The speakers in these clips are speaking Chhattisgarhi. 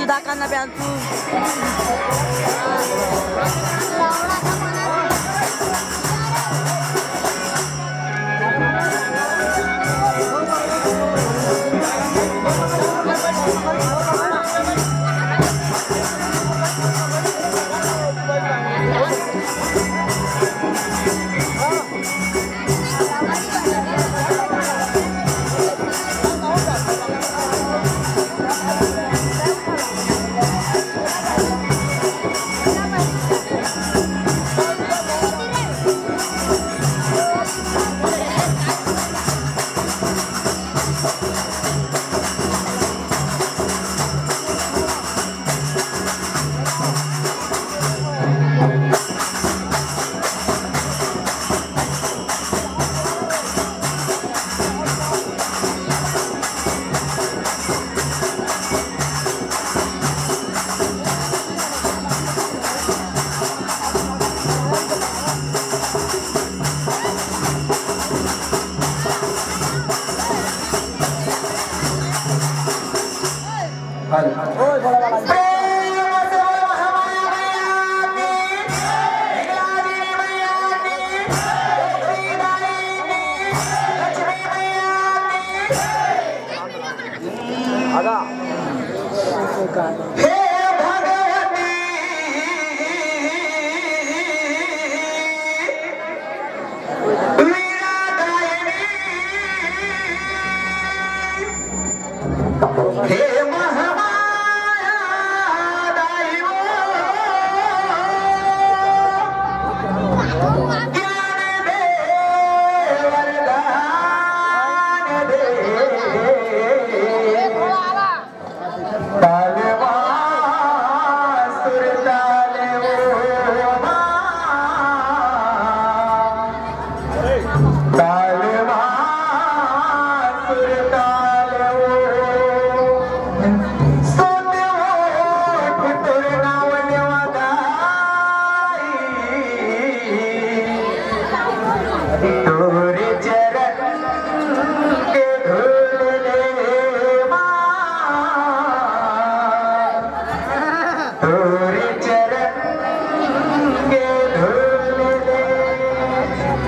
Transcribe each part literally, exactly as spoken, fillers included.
जुदा करना प्यार तू।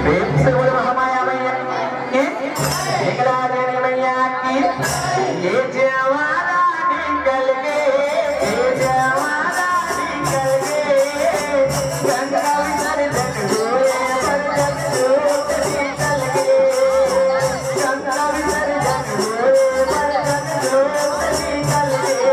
प्रेम से बोलो महामाया मैया की, एक रागिनी मैया की। ये जवाना निकल गे, ये जवाना निकल गे, गंगा विसर्जन हुए, बरगद जोत निकल गे, गंगा विसर्जन हुए, बरगद जोत निकल गे।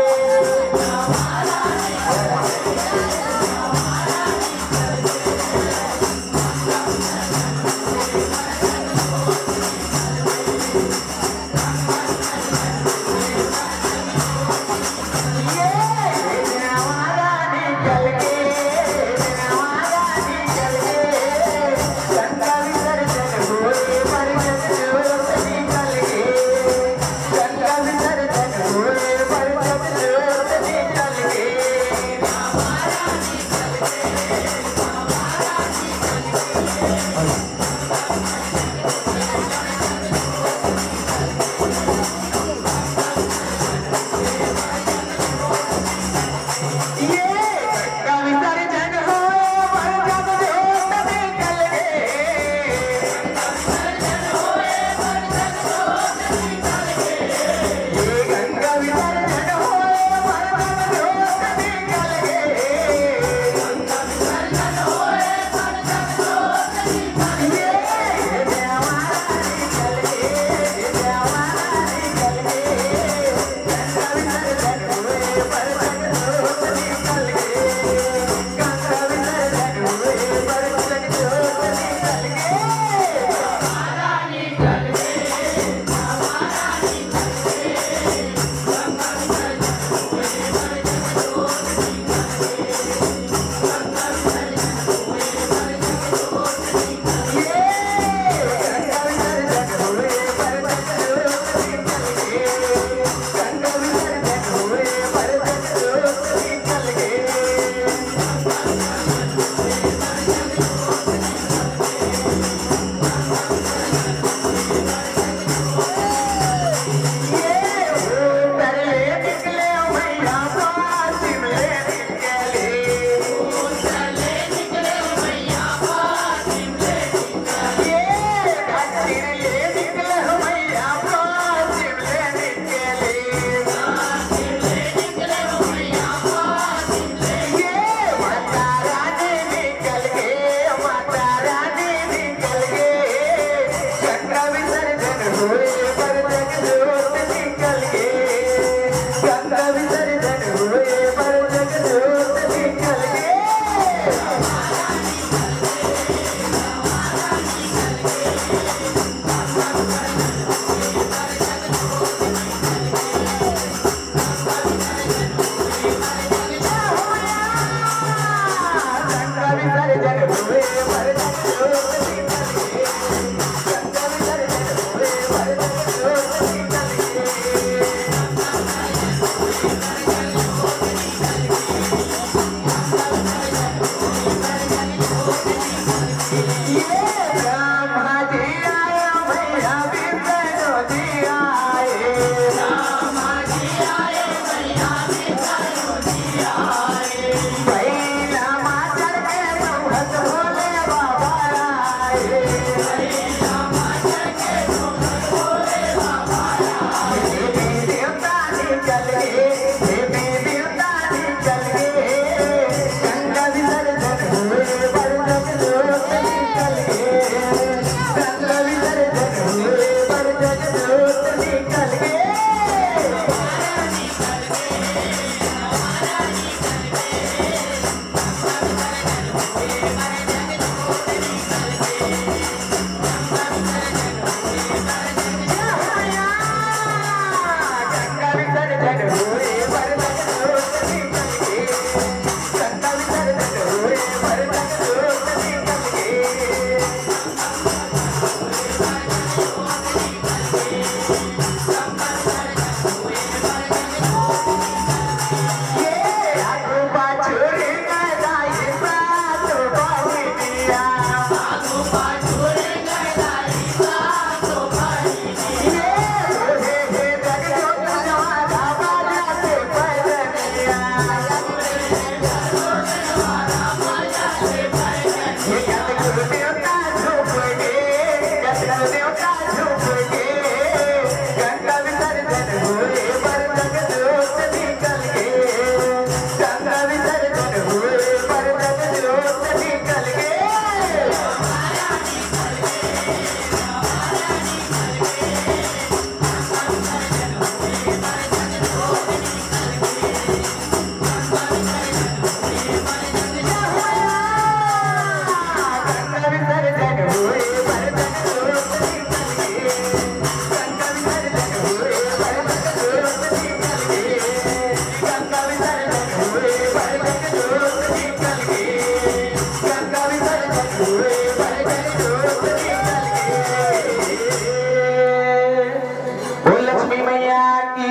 की,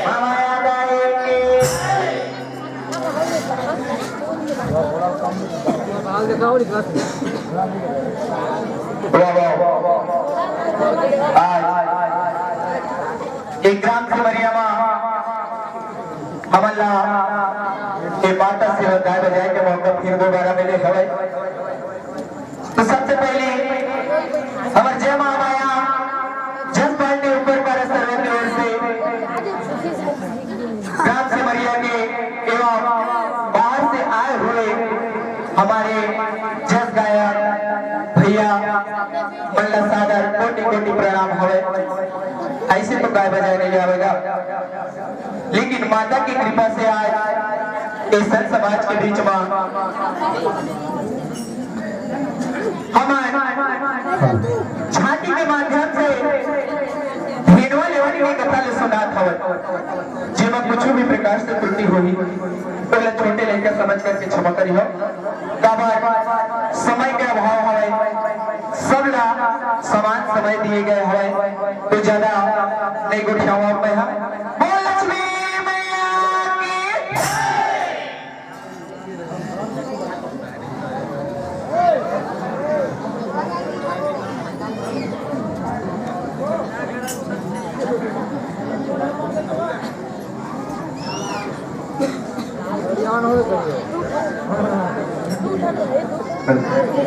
महामाया दाई की। वाह, वाह, वाह, वाह। आज एक ग्राम सिमरिया मा हमन ला ये माता सेवा गाय बजाए के मौका फिर दोबारा मिले हवय। तो सबसे पहले हमर जय महामाया जस पार्टी ऊपर पर सर्व की ओर से ग्राम सिमरिया के एवं बाहर से आए हुए हमारे जस गायक भैया मन ला सादर कोटि कोटि प्रणाम हवे। ऐसे तो गाय बजाए नहीं आवेगा, लेकिन माता की कृपा से आज इस संत समाज के बीच में हम झांकी के माध्यम से धेनवा लेवनी के कथा ले सुनात हवन। जेमा कुछ भी प्रकार से त्रुटि होही, ओला छोटे लइका समझ करके क्षमा करिहो। काबर समय के अभाव हवय, सब ला समान समय दिए गए हवय, तो ज्यादा नहीं गोठियावा मैं हा। बोल लक्ष्मी मैया की। प्रेम से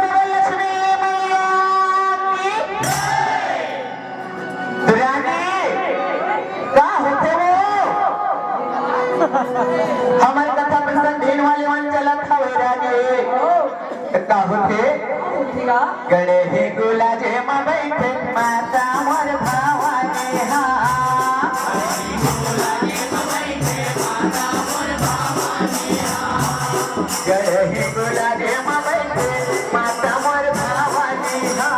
बोल लक्ष्मी मैया की। रानी, का होथे वो? हमर कथा प्रसंग धेनवा लेवन चलत हवे रानी। त का होथे? गड़े ही गुलाजे म बइठे माता मोर भवानी हा। गड़े ही गुलाजे म बइठे माता मोर भवानी हा।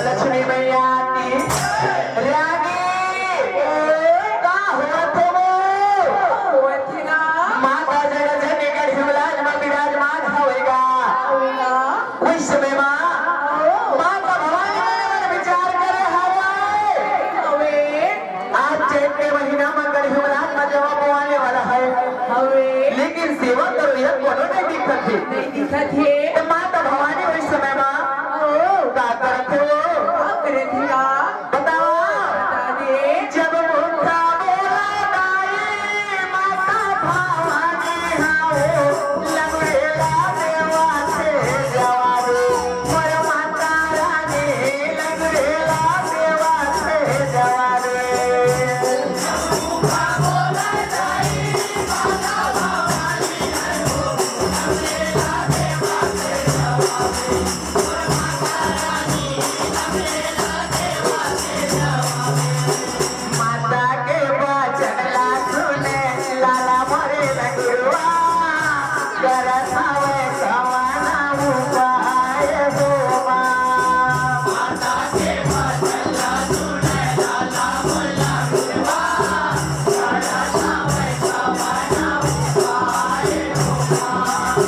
लक्ष्मी मैया की। रानी, का होवत हे वो? होवत हे ना। माता जगत जननी गढ़ हिमलाज म विराजमान हवे गा। हवे ना। उही समय म ओ। माता भवानी मने मन विचार करे हवय। हवे। आज चैत के महीना म गढ़ हिमलाज म जवा बोआने वाला हे। हवे। लेकिन सेवा करोइया कोनो नहीं दिखत हे। नहीं दिखत हे। त माता भवानी उही समय म ओ। का करत हे वो? का करत हे का? बतावा। बता दे। जब मुद्दा बोला दाई माता भवानी हाओ, लंगड़ेला देवा से जवाब। मोर माता रानी लंगड़ेला देवा से जवाब। माता के वचन ला सुने, लाला मोरे लंगुरवा, करत हवे कवन उपाय हो माँ। माता के वचन ला सुने, लाला मोरे लंगुरवा, करत हवे कवन उपाय हो माँ।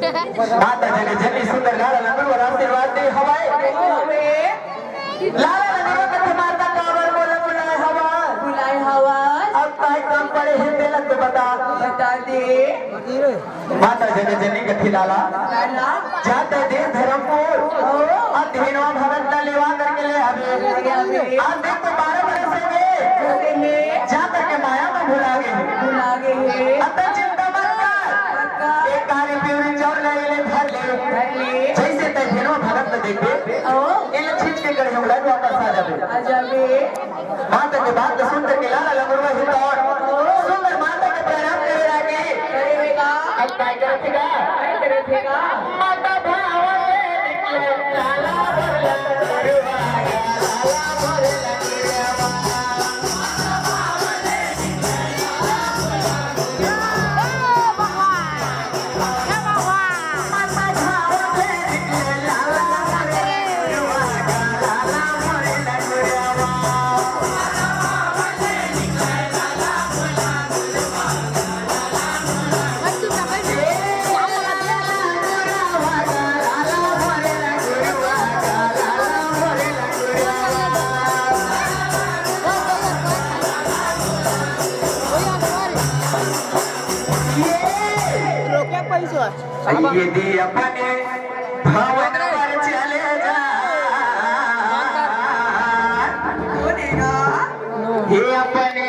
माता जगत जननी सुंदर लाला लंगुर बर आशीर्वाद दे हवय। लाला लंगुर कथे माता काबर मोला बुलाए हवय। बुलाए हवय। अब काय काम पड़े हे तेला तो बता। बता दे। माता जगत जननी कथे लाला। लाला। जात हे देश धर्मपुर। ओ। अउ धेनवा भगत ला लेवा करके ले आबे। ले आबे। आज देख तो बारह बरस हो गे। हो गे। जा करके माया में भुला गे। भुला गे हे। अतन चिंता मत कर। मत कर। एक कारी पिवरी चाउर ला एले धर ले। धर ले। जइसे तैं धेनवा भगत ला देखबे। ओ। एला खींच के गढ़े उड़ाई वापस आ जाबे। आ जाबे। माता के बात ला सुन करके लाला लंगुरवा ही तो सुंदर माता के प्रणाम करे लागे। करे बेटा। अब काय करत हे गा? काय करत हे गा? माता भाव ले निकले लाला मोर लंगुरवा, लाला मोर लंगुरवा। ये दे अपने भवन पर चले जा। ये अपने